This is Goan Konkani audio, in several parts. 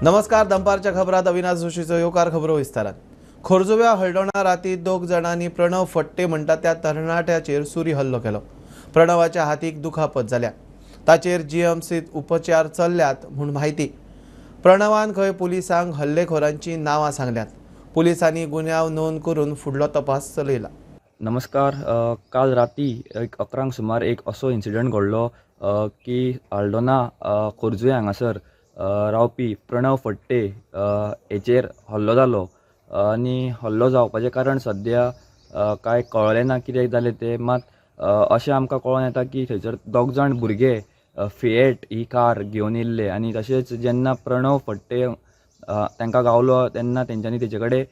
नमस्कार, दंपारच्या खबरात अविनाश जोशीचो येवकार. खबरो विस्तारान. खोर्जुव्या हळदोणा राती दोग जाणांनी प्रणव फट्टे म्हणटा त्या तरणाट्याचेर सुरी हल्लो केलो. प्रणवाच्या हातीक दुखापत जाल्या. ताचेर जीएमसीत उपचार चल्ल्यात म्हूण म्हायती. प्रणवान खंय पुलिसांक हल्लेखोरांची नांवां सांगल्यात. पुलिसांनी गुन्यांव नोंद करून फुडलो तपास चलयला. नमस्कार. काल राती एक 11 सुमार एक असो इन्सिडंट घडलो की हळदोणा खोर्जुवें हांगासर रावपी प्रणव फट्टे हेचेर हल्लो जालो आनी हल्लो जावपाचें कारण सद्या कांय कळ्ळें ना कितें जालें तें. मात अशें आमकां कळोन येता की थंयसर दोग जाण भुरगे फिएट ही कार घेवन येयल्ले आनी तशेंच जेन्ना प्रणव फट्टे तांकां गावलो तेन्ना तेंच्यांनी तेचे कडेन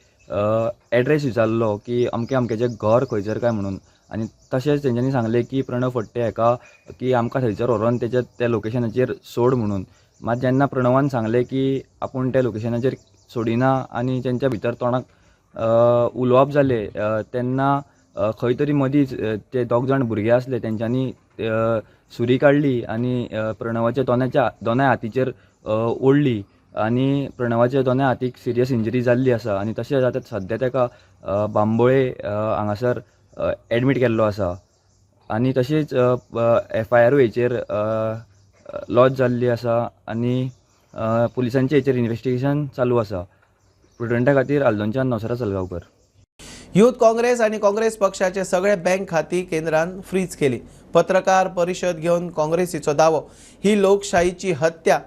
एड्रेस विचारलो की अमके अमकेचें घर खंयसर काय म्हणून, आनी तशेंच तेंच्यांनी सांगलें की प्रणव फट्टे हेका की आमकां थंयसर व्हरोन तेच्या त्या लोकेशनाचेर सोड म्हणून. मात जेन्ना प्रणवान सांगलें की आपूण त्या लोकेशनाचेर सोडिना आनी तेंच्या भितर तोंडाक उलोवप जालें तेन्ना खंय तरी मदींच ते दोग जाण भुरगे आसले तेंच्यांनी सुरी काडली आनी प्रणवाच्या दोनाय हातीचेर ओडली आनी प्रणवाच्या दोनाय हातीक सिरियस इंजरी जाल्ली आसा आनी तशेंच आतां सद्या ताका बांबोळे हांगासर एडमीट केल्लो आसा आनी तशेंच एफ I आरूय हेचेर लॉज जाल्ली आसा आनी पुलिसांचे हेचेर इन्वेस्टिगेशन चालू आसा. प्रुडंटा खातीर हळदोणच्यान नवसरा सलगांवकर. यूथ काँग्रेस आनी काँग्रेस पक्षाचे सगळे बँक खाती केंद्रान फ्रीज केली. पत्रकार परिशद घेवन काँग्रेसीचो दावो, ही लोकशाहीची हत्या.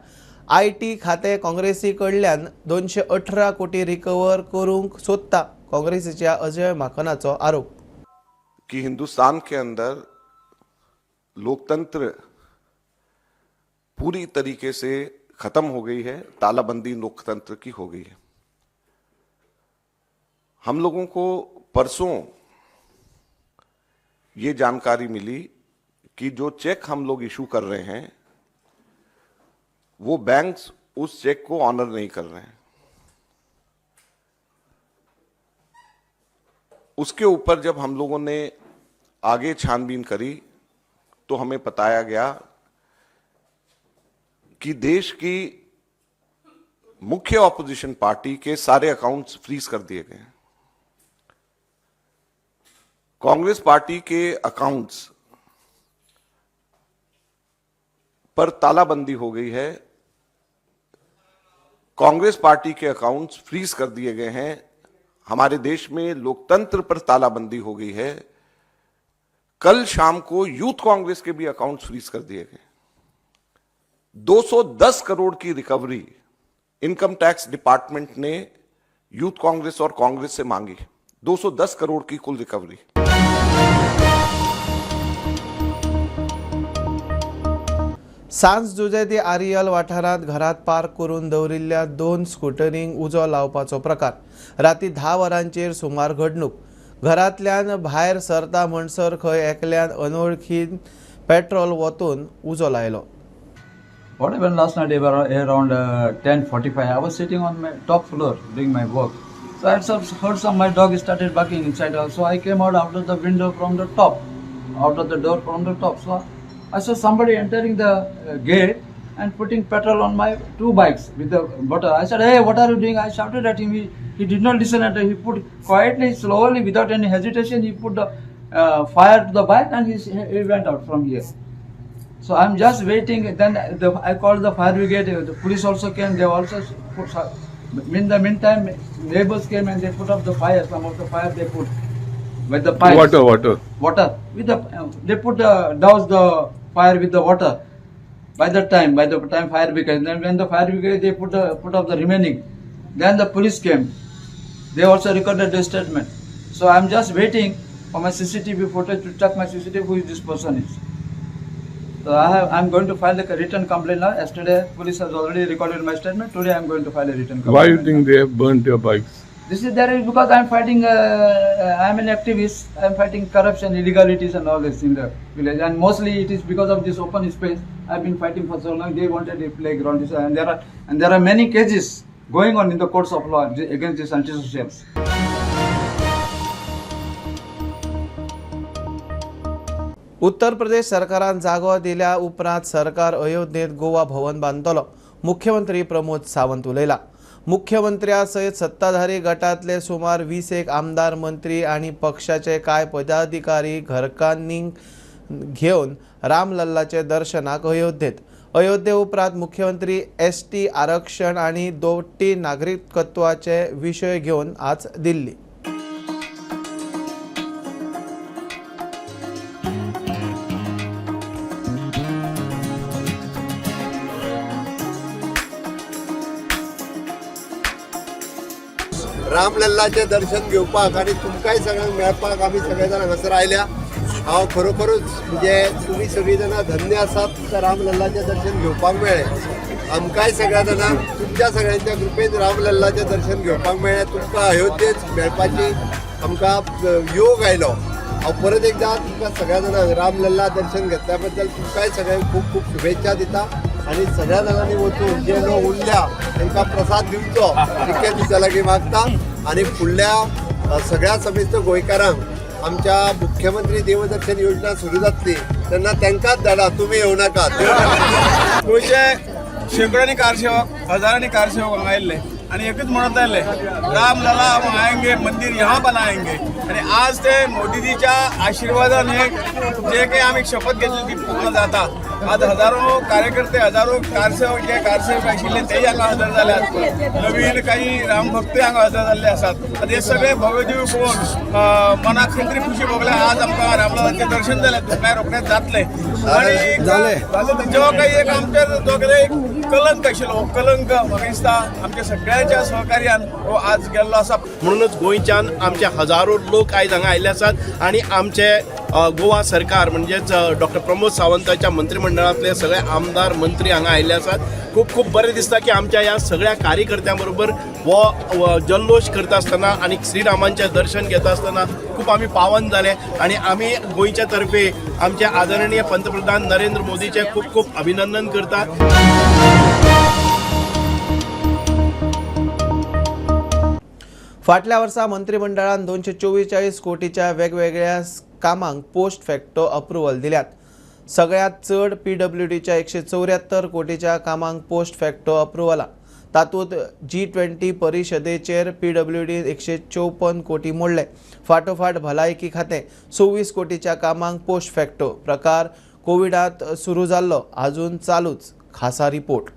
I T खातें काँग्रेसी कडल्यान 218 कोटी रिकवर करूंक सोदता, काँग्रेसीच्या अजय माकनाचो आरोप. की हिंदुस्तान के अंदर लोकतंत्र पूरी तरीके से खत्म हो गई है, तालाबंदी लोकतंत्र की हो गई है. हम लोगों को परसों ये जानकारी मिली कि जो चेक हम लोग इशू कर रहे हैं वो बैंक्स उस चेक को ऑनर नहीं कर रहे हैं. उसके ऊपर जब हम लोगों ने आगे छानबीन करी तो हमें बताया गया कि देश की मुख्य ऑपोजिशन पार्टी के सारे अकाउंट्स फ्रीज कर दिए गए हैं. कांग्रेस पार्टी के अकाउंट्स पर तालाबंदी हो गई है. कांग्रेस पार्टी के अकाउंट्स फ्रीज कर दिए गए हैं. हमारे देश में लोकतंत्र पर तालाबंदी हो गई है. कल शाम को यूथ कांग्रेस के भी अकाउंट्स फ्रीज कर दिए गए. 210 करोड़ की रिकवरी इनकम टैक्स डिपार्टमेंट ने यूथ कांग्रेस और कांग्रेस से मांगी. 210 करोड़ की कुल रिकवरी. सांज जुजे आरियल वाठारांत घरात पार्क करून दवरिल्ल्या 2 स्कुटरींक उजो लावपाचो प्रकार. राती 10 वरांचेर सुमार घडणूक. घरांतल्यान भायर सरता म्हणसर खंय एकल्यान अनवळखी पेट्रोल वतून उजो लायलो. What happened last night around 10:45, I was sitting on my top floor doing my work. So I heard some, my dog started barking inside. So I came out of the window from the top, out of the door from the top. So I saw somebody entering the gate and putting petrol on my 2 bikes with the butter. I said, "Hey, what are you doing?" I shouted at him. He did not listen at all. He put quietly, slowly, without any hesitation, he put the fire to the bike and he went out from here. So I'm just waiting. Then I called the fire brigade. The police also came. They also put. In the meantime, neighbors came and they put up the fire. Some of the fire they put with the pipes. Water. With the they put douse the fire with the water. By the time fire brigade. Then when the fire brigade they put up the remaining. Then the police came. They also recorded the statement. So I'm just waiting for my CCTV footage to check my CCTV who this person is. So I'm going to file a written complaint now. Yesterday, police has already recorded my statement. Today, I'm going to file a written complaint. Why you think they have burnt your bikes? This is there is because I'm fighting. I'm an activist. I'm fighting corruption, illegalities, and all this in the village. And mostly, it is because of this open space. I've been fighting for so long. They wanted a playground, and there are many cases going on in the courts of law against these antisocials. Uttar Pradesh सरकारान जागो दिल्या उपरांत सरकार अयोध्येत गोवा भवन बांदतलो. मुख्यमंत्री प्रमोद सावंत उलयला. मुख्यमंत्र्या सयत सत्ताधारी गटांतले सुमार 20 आमदार, मंत्री आनी पक्षाचे कांय पदाधिकारी घरकान्नींक घेवन रामलल्लाचे दर्शनाक अयोध्येत. अयोध्ये उपरांत मुख्यमंत्री एसटी आरक्षण आनी दोट्टी नागरिकत्वाचे विशय घेवन आज दिल्ली. रामलल्लाचें दर्शन घेवपाक आनी तुमकांय सगळ्यांक मेळपाक आमी सगळे जाण हांगासर आयल्या. हांव खरोखरूच म्हणजे तुमी सगळीं जाणां धन्य आसात, तुमकां रामलल्लाचें दर्शन घेवपाक मेळ्ळें. आमकांय सगळ्या जाणांक तुमच्या सगळ्यांच्या कृपेन रामलल्लाचें दर्शन घेवपाक मेळ्ळें. तुमकां अयोध्येच मेळपाची आमकां योग आयलो. हांव परत एकदां तुमकां सगळ्या जाणांक रामलल्ला दर्शन घेतल्या बद्दल तुमकांय सगळ्यांक खूब खूब शुभेच्छा दिता आनी सगळ्या जाणांनी वचून जे लोक उरल्या तांकां प्रसाद दिवचो इतकें तुमच्या लागीं मागता. आनी फुडल्या सगळ्या समेस्त गोंयकारांक आमच्या मुख्यमंत्री देवदर्शन योजना सुरू जातली तेन्ना तांकांच धाडा, तुमी येवं नाकात. गोंयचे शेंकड्यांनी कारसेवक, हजारांनी कारसेवक हांगा आयिल्ले आनी एकूच म्हणत आयिल्ले, राम लला हम आएंगे, मंदिर यहाँ बनाएंगे. आनी आज ते मोदीजीच्या आशिर्वादान हे जे काही आमी शपथ घेतली ती पूर्ण जाता. आज हजारो कार्यकर्ते, हजारो कारसेवक जे कारसेवक आशिल्ले तेय हांगा हजर जाल्यात. नवीन काही रामभक्तय हांगा हजर जाल्ले आसात. आनी हे सगळे भव्य दिव्य पळोवन मनाक खंय तरी खुशी भोगल्या. आज आमकां रामललाचें दर्शन जालें, तुमकां रोखडेंच जातलें. आनी जो काही एक आमच्या जो कितें एक कलंक आशिल्लो, हो कलंक म्हाका दिसता आमच्या सगळ्यांच्या सहकार्यान हो आज गेल्लो आसा. म्हणूनच गोंयच्यान आमचे हजारो लोक आयज हांगा आयिल्ले आसात आनी आमचे गोवा सरकार म्हणजेच डॉक्टर प्रमोद सावंताच्या मंत्रिमंडळांतले सगळे आमदार, मंत्री हांगा आयिल्ले आसात. खूब खूब बरें दिसता की आमच्या ह्या सगळ्या कार्यकर्त्यां बरोबर हो जल्लोश करता आसतना आनी श्रीरामांचें दर्शन घेता आसतना खूब आमी पावन जाले. आनी आमी गोंयच्या तर्फे आमचे आदरणीय पंतप्रधान नरेंद्र मोदीचे खूब खूब अभिनंदन करतात. फाटल्या वर्सा मंत्रिमंडळान 244 कोटीच्या वेगवेगळ्या कामांक पोस्ट फॅक्टो अप्रुव्हल दिल्यात. सगळ्यांत चड पीडब्ल्यूडीच्या 174 कोटीच्या कामांक पोस्ट फॅक्टो अप्रुव्हला. तातूंत G20 परिशदेचेर पीडब्ल्यूडी 154 कोटी मोडले. फाटोफाट भलायकी खातें 26 कोटीच्या कामांक पोस्ट फॅक्टो. प्रकार कोविडांत सुरू जाल्लो, आजून चालूच. खासा रिपोर्ट.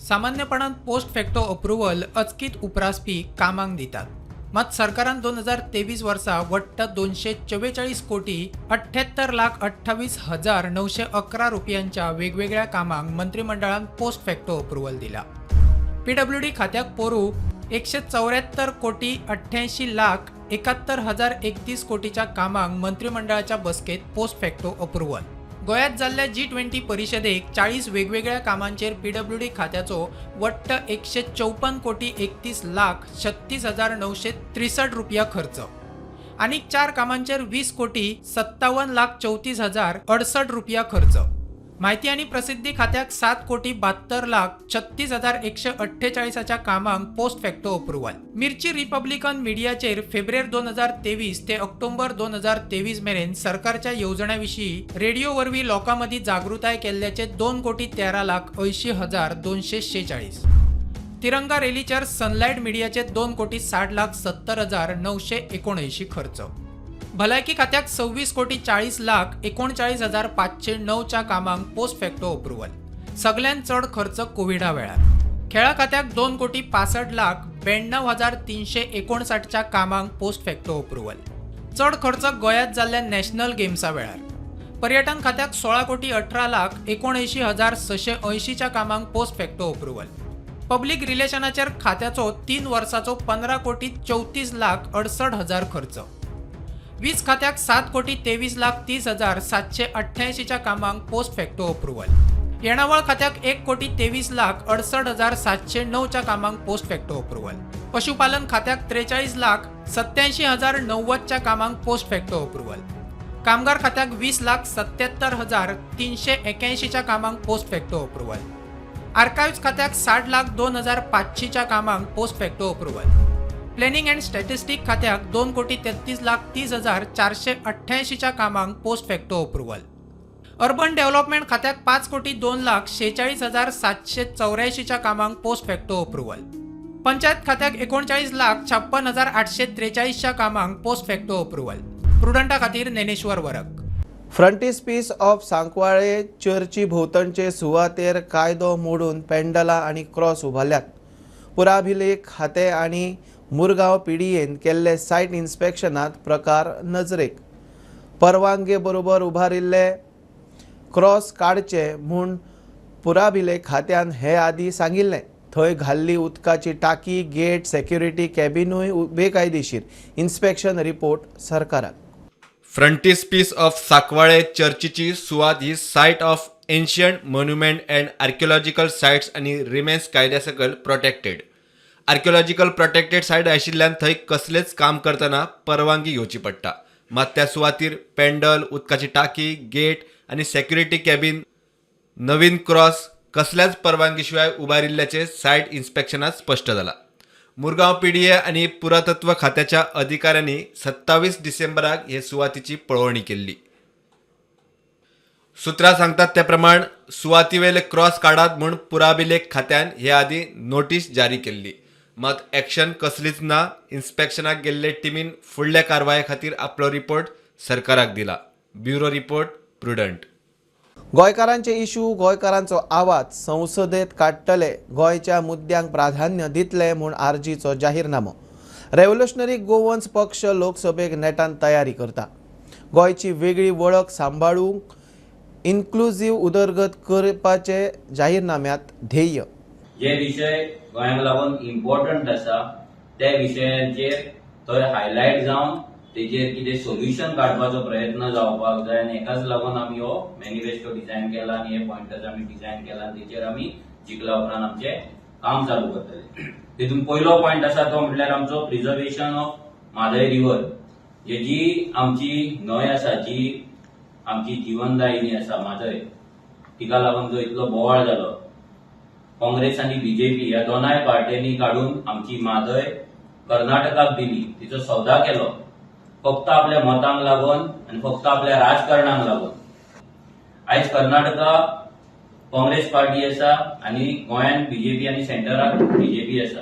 सामान्यपणान पोस्ट फॅक्टो अप्रुव्हल अचकीत उपरासपी कामांक दितात. मात सरकारान 2023 वर्सा वट्ट 244 कोटी 78 लाख 28,911 रुपयांच्या वेगवेगळ्या कामांक मंत्रिमंडळान पोस्ट फॅक्टो अप्रुव्हल दिला. पीडब्ल्यूडी खात्याक पोरू 174 कोटी 88 लाख 71,031 कोटीच्या कामांक मंत्रिमंडळाच्या बसकेत पोस्ट फॅक्टो अप्रुव्हल. गोंयांत जाल्ल्या G20 परिशदेक 40 वेगवेगळ्या कामांचेर पीडब्ल्यूडी खात्याचो वट्ट 154 कोटी 31 लाख 36,963 रुपया खर्च. आनीक 4 कामांचेर 20 कोटी 57 लाख 34,068 रुपया खर्च. माहिती आनी प्रसिद्धी खात्याक 7 कोटी 72 लाख 36,148 कामांक post facto approval. Mirchi Republican मिडियाचेर फेब्रेर 2023 ते ऑक्टोबर 2023 मेरेन सरकारच्या येवजण्यां विशीं रेडियो वरवीं लोकां मदीं जागृताय केल्ल्याचे 2 कोटी 13 लाख 80,246. तिरंगा रेलीचेर सनलायट मिडियाचे 2 कोटी 60 लाख 70,979 खर्च. भलायकी खात्याक 26 कोटी 40 लाख 39,509 कामांक पोस्ट फॅक्टो अप्रुव्हल. सगल्यांत चड खर्च कोविडा वेळार. खेळा खात्याक 2 कोटी 65 लाख 92,359 कामांक पोस्ट फॅक्टो अप्रुव्हल. चड खर्च गोंयांत जाल्ल्या नॅशनल गेम्सा वेळार. पर्यटन खात्याक 16 कोटी 18 लाख 79,680 कामांक पोस्ट फॅक्टो अप्रुव्हल. पब्लीक रिलेशनाचेर खात्याचो 3 वर्साचो 15 कोटी 34 लाख 68,000 खर्च. वीज खात्याक 7 कोटी 23 लाख 30,788 कामांक पोस्ट फॅक्टो अप्रुव्हल. येणावळ खात्याक 1 कोटी 23 लाख 68,709 कामांक पोस्ट फॅक्टो अप्रुव्हल. पशुपालन खात्याक 43 लाख 87,090 कामांक पोस्ट फॅक्टो अप्रुव्हल. कामगार खात्याक 20 लाख 77,381 कामांक पोस्ट फॅक्टो अप्रुव्हल. आर्काइव्स खात्याक 60 लाख 2,500 कामांक post facto approval. Planning and statistic खात्याक 2 कोटी 33 लाख 30,488 कामांक post facto approval. Urban development खात्याक 5,02,46,784च्या कामांक पोस्ट फॅक्टो अप्रुव्हल. पंचायत खात्याक 39,56,843च्या कामांक पोस्ट फॅक्टो अप्रुव्हल. प्रुडंटा खातीर ज्ञानेश्वर वरक. फ्रंटीस्पीस ऑफ सांकवाळे चर्ची भोंवतणचे सुवातेर कायदो मोडून पेंडलां आनी क्रॉस उबारल्यात. पुराभिलेख खातें आनी मुरगांव पीडीएन केल्ले सायट इन्स्पेक्शनांत प्रकार नजरेक. परवानगे बरोबर उबारिल्ले क्रॉस काडचे म्हूण पुराभिलेख खात्यान हे आदीं सांगिल्लें. थंय घाल्ली उदकाची टाकी, गेट, सेक्युरिटी कॅबिनूय बेकायदेशीर. इन्स्पेक्शन रिपोर्ट सरकाराक. फ्रंटीस्पीस ऑफ सांकवाळे चर्चीची सुवात ही site of ancient monument and archaeological sites आनी रिमेन्स कायद्या सकयल प्रोटेक्टेड. आर्किओलॉजिकल प्रोटेक्टेड सायट आशिल्ल्यान थंय कसलेच काम करतना परवानगी घेवची पडटा. मात त्या सुवातीर पेंडल, उदकाची टाकी, गेट आनी सेक्युरिटी कॅबीन, नवीन क्रॉस कसल्याच परवानगी शिवाय उबारिल्ल्याचे सायट इन्स्पेक्शनात स्पश्ट जाला. मुरगांव पीडीए आनी पुरातत्व खात्याच्या अधिकाऱ्यांनी 27 डिसेंबराक हे सुवातीची पळोवणी केल्ली. सुत्रां सांगतात ते प्रमाण सुवातीवेले क्रॉस काडात म्हूण पुराभिलेख खात्यान हे आदीं नोटीस जारी केल्ली. मात एक्शन कसलीच ना. इन्स्पेक्शनाक गेल्ले टिमीन फुडल्या कारवाये खातीर आपलो रिपोर्ट सरकाराक दिला. Bureau report, Prudent. गोंयकारांचे इशू, गोंयकारांचो आवाज संसदेत काडटले, गोंयच्या मुद्द्यांक प्राधान्य दितले म्हूण आरजीचो जाहीरनामो. रेव्होल्युशनरी गोवन्स पक्ष लोकसभेक नेटान तयारी करता. गोंयची वेगळी वळख सांबाळूंक इन्क्लुझीव उदरगत करपाचे जाहीरनाम्यांत ध्येय. जे विशय गोंयांक लागून इम्पॉर्टंट आसा त्या विशयांचेर थंय हायलायट जावन तेजेर कितें सोल्युशन काडपाचो प्रयत्न जावपाक जाय आनी हेकाच लागून आमी हो मॅनिफेस्टो डिझायन केला आनी हे पॉयंटर्स आमी डिझायन केला आनी तेचेर आमी जिखल्या उपरांत आमचें काम चालू करतले. तितून पयलो पॉयंट आसा तो म्हटल्यार आमचो प्रिजर्वेशन ऑफ म्हादय रिवर, जी आमची न्हंय आसा, जी आमची जिवनदायिनी आसा म्हादय, तिका लागून जो इतलो बोवाळ जालो, काँग्रेस आनी बीजेपी ह्या दोनाय पार्ट्यांनी काडून आमची म्हादय कर्नाटकाक दिली, तिचो सौदा केलो फक्त आपल्या मतांक लागून आनी फक्त आपल्या राजकारणाक लागून. आयज कर्नाटका काँग्रेस पार्टी आसा आनी गोंयांत बीजेपी आनी सेंटराक बीजेपी आसा.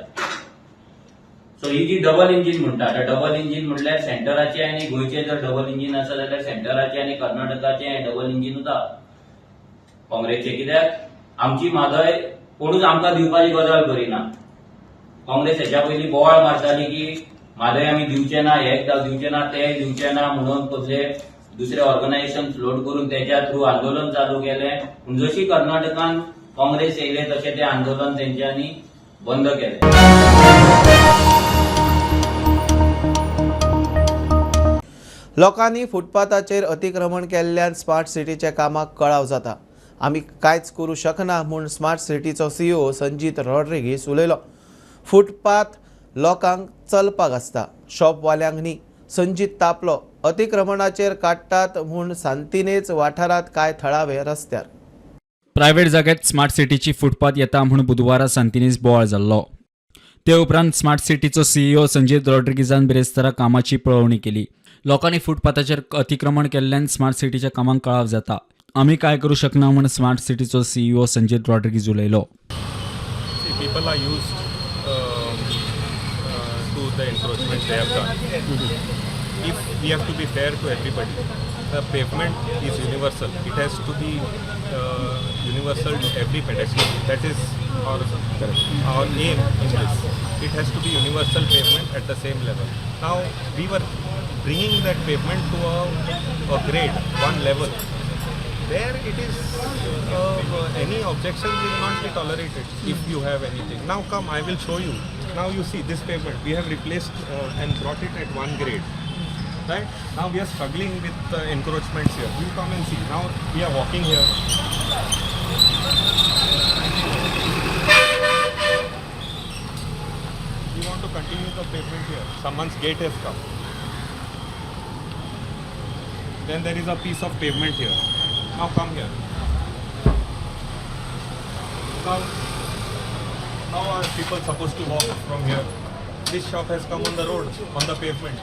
सो ही जी डबल इंजीन म्हणटा, आतां डबल इंजीन म्हणल्यार सेंटराचे आनी गोंयचे जर डबल इंजीन आसा जाल्यार सेंटराचे आनी कर्नाटकाचे डबल इंजीन उरता काँग्रेसचे. कित्याक आमची म्हादय कोणूच आमकां दिवपाची गजाल करिना. काँग्रेस हेच्या पयलीं बोवाळ मारताली की म्हादय आमी दिवचे ना, हे दिवचे ना, ते दिवचे ना म्हणून कसले दुसरे ऑर्गनायझेशन फ्लोट करून तेच्या थ्रू आंदोलन चालू केलें. पूण जशी कर्नाटकान काँग्रेस येयले तशें तें आंदोलन तेंच्यांनी बंद केलें. लोकांनी फुटपाथाचेर अतिक्रमण केल्ल्यान स्मार्ट सिटीच्या कामाक कळाव जाता. आमी कांयच करूं शकना म्हूण स्मार्ट सिटीचो सीईओ संजीत रॉड्रिगीस उलयलो. फुटपाथ लोकांक चलपाक आसता, शॉपवाल्यांक न्ही. संजीत तापलो. अतिक्रमणाचेर काडटात म्हूण सांतिनेज वाठारांत कांय थळावे रस्त्यार. प्रायव्हेट जाग्यात स्मार्ट सिटीची फुटपाथ येता म्हूण बुधवारा सांतिनेज बोवाळ जाल्लो. ते उपरांत स्मार्ट सिटीचो सीईओ संजीत रॉड्रिगीजान बिरेस्तारा कामाची पळोवणी केली. लोकांनी फुटपाथाचेर अतिक्रमण केल्ल्यान स्मार्ट सिटीच्या कामांक कळाव जाता. आमी काय करूं शकना म्हूण स्मार्ट सिटीचो सीईओ संजीत रॉड्रिगीज उलयलो. People are used to the encroachment they have done. If we have to be fair to everybody, the pavement is universal. It has to be universal to every pedestrian. That is our aim in this. It has to be universal pavement at the same level. Now we were bringing that pavement to a grade, one level. There it is, any objection will not be tolerated if you have anything. Now come, I will show you. Now you see this pavement, we have replaced and brought it at one grade. Right? Now we are struggling with encroachments here. You come and see. Now we are walking here. We want to continue the pavement here. Someone's gate has come. Then there is a piece of pavement here. Now come here. Now, how are people supposed to walk from here? This shop has come on the road, on the pavement.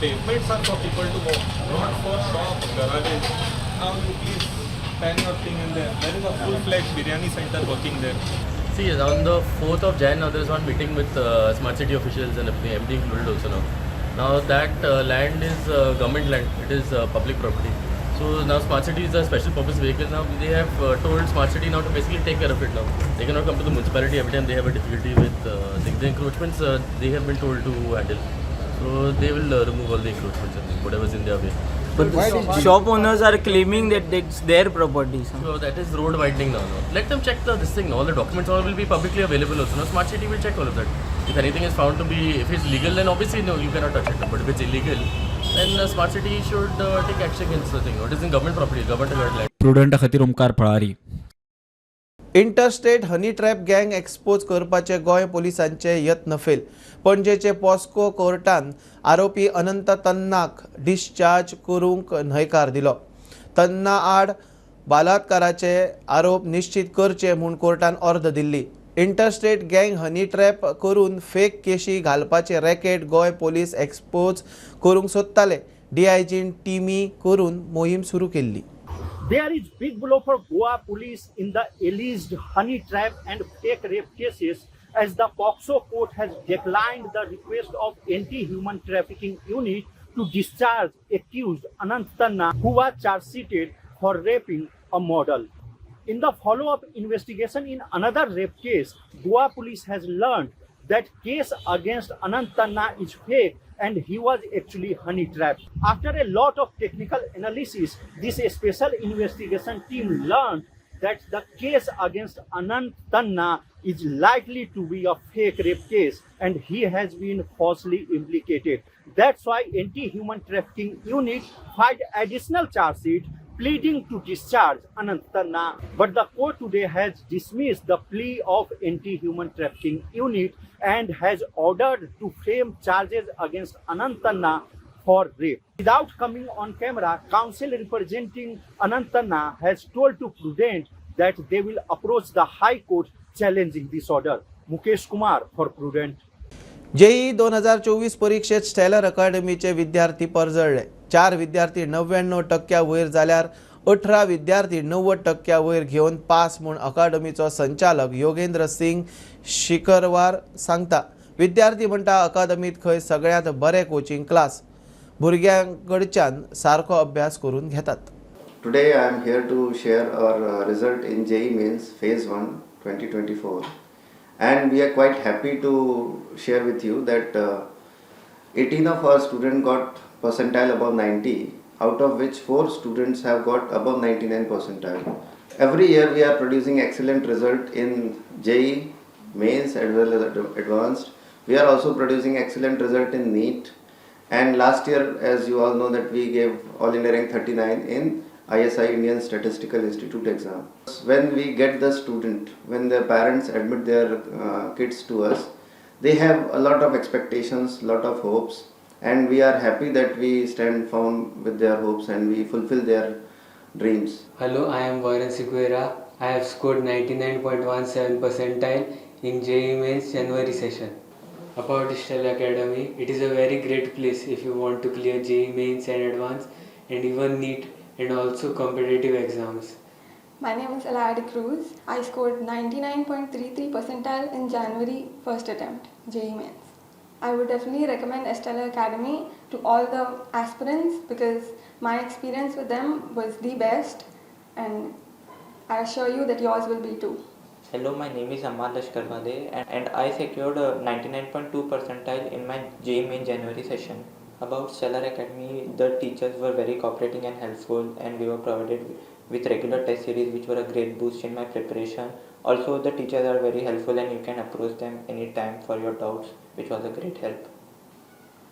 Pavements are for people to walk, not for shops, garages. Now you please pan your thing and there is a full-fledged biryani center working there. See, on the 4th of Jan, now there is one meeting with smart city officials and everything, MD included also now. Now that land is government land, it is public property. So now smart city is a special purpose vehicle. Now they have told smart city now to basically take care of it now. They cannot come to the municipality every time they have a difficulty with the encroachments. They have been told to handle. So they will remove all the encroachments and whatever's in their way. But the shop owners are claiming that it's their property. So that is road widening now. No? Let them check the this thing. All the documents all will be publicly available also. Now smart city will check all of that. If anything is found to be, if it's legal, then obviously no, you cannot touch it. But if it's illegal, then smart city should take action against the thing. It is in government property, government land. Prudent खातीर Omkar Palari. Interstate honey trap gang expose करपाचे गोंय पोलिसांचे यत्न फेल. पणजेचे पॉस्को कोर्टान आरोपी अनंत तन्नाक डिस्चार्ज करूंक न्हयकार दिलो. तन्ना आड बलात्काराचे आरोप निश्चित करचे म्हूण कोर्टान ऑर्द दिल्ली. इंटरस्टेट गँग हनी ट्रॅप करून फेक केशी घालपाचे रॅकेट गोंय पोलीस एक्सपोज करूंक सोदताले. डीआयजीन टिमी करून मोहीम सुरू केल्ली. There is big blow for Goa police in the alleged honey trap and fake rape cases, as the POCSO court has declined the request of anti-human trafficking unit to discharge accused Anant Tanna, who was charge-sheeted for raping a model. In the follow-up investigation in another rape case, Goa police has learned that case against Anant Tanna is fake and he was actually honey trapped. After a lot of technical analysis, this special investigation team learned that the case against Anant Tanna is likely to be a fake rape case and he has been falsely implicated. That's why anti-human trafficking unit filed additional charge sheet pleading to discharge Anant Tanna. But the court today has dismissed the plea of anti-human trafficking unit and has ordered to frame charges against Anant Tanna for rape. Without coming on camera, counsel representing Anant Tanna has told to Prudent that they will approach the High Court challenging this order. Mukesh Kumar for Prudent. JEE 2024 परिक्षेत stellar अकादमीचे विद्यार्थी परजळ्ळे. 4 विद्यार्थी 99% वयर जाल्यार 18 विद्यार्थी 90% वयर घेवन पास म्हूण अकादमीचो संचालक योगेंद्र सिंग शिकरवार सांगता. विद्यार्थी म्हणटा अकादमीत खंय सगळ्यांत बरे कोचिंग क्लास भुरग्यां कडच्यान सारको अभ्यास करून घेतात. Today I am here to share our result in JEE Mains Phase 1 2024, and we are quite happy to share with you that 18 of our students got percentile above 90, out of which 4 students have got above 99 percentile. Every year we are producing excellent result in JEE Mains as well as advanced. We are also producing excellent result in NEET, and last year, as you all know, that we gave All India rank 39 in ISI Indian Statistical Institute exam. When we get the student, when the parents admit their kids to us, they have a lot of expectations, lot of hopes, and we are happy that we stand firm with their hopes and we fulfill their dreams. Hello, I am Warren Siguera. I have scored 99.17 percentile in JEE Mains January session. About Stellar Academy, it is a very great place if you want to clear JEE Mains and Advanced and even NEET and also competitive exams. My name is Elad Cruz. I scored 99.33 percentile in January first attempt, JEE Mains. I would definitely recommend Estella Academy to all the aspirants because my experience with them was the best, and I assure you that yours will be too. Hello, my name is Amal Lashkarwade and I secured a 99.2 percentile in my JEE Main January session. About Stellar Academy, the teachers were very cooperating and helpful, and we were provided with regular test series which were a great boost in my preparation. Also, the teachers are very helpful and you can approach them anytime for your doubts, which was a great help.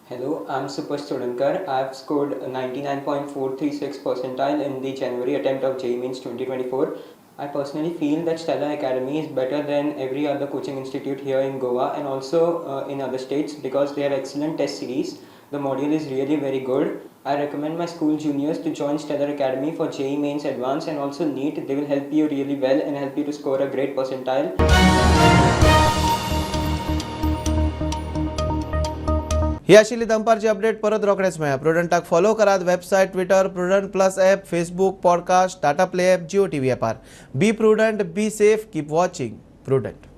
Hello, I'm Supash Chodankar. I have scored 99.436 percentile in the January attempt of JEE Mains 2024. I personally feel that Stellar Academy is better than every other coaching institute here in Goa and also in other states because they have excellent test series. The module is really very good. I recommend my school juniors to join Stellar Academy for JEE Mains Advanced and also NEET. They will help you really well and help you to score a great percentile. ही आशिल्ली दनपारची अपडेट. परत रोखडेच मेळया. प्रुडंटाक फॉलो करात website, Twitter, Prudent plus app, Facebook, podcast, Tata Play app, Jio TV ॲपार. Be prudent, be safe, keep watching Prudent.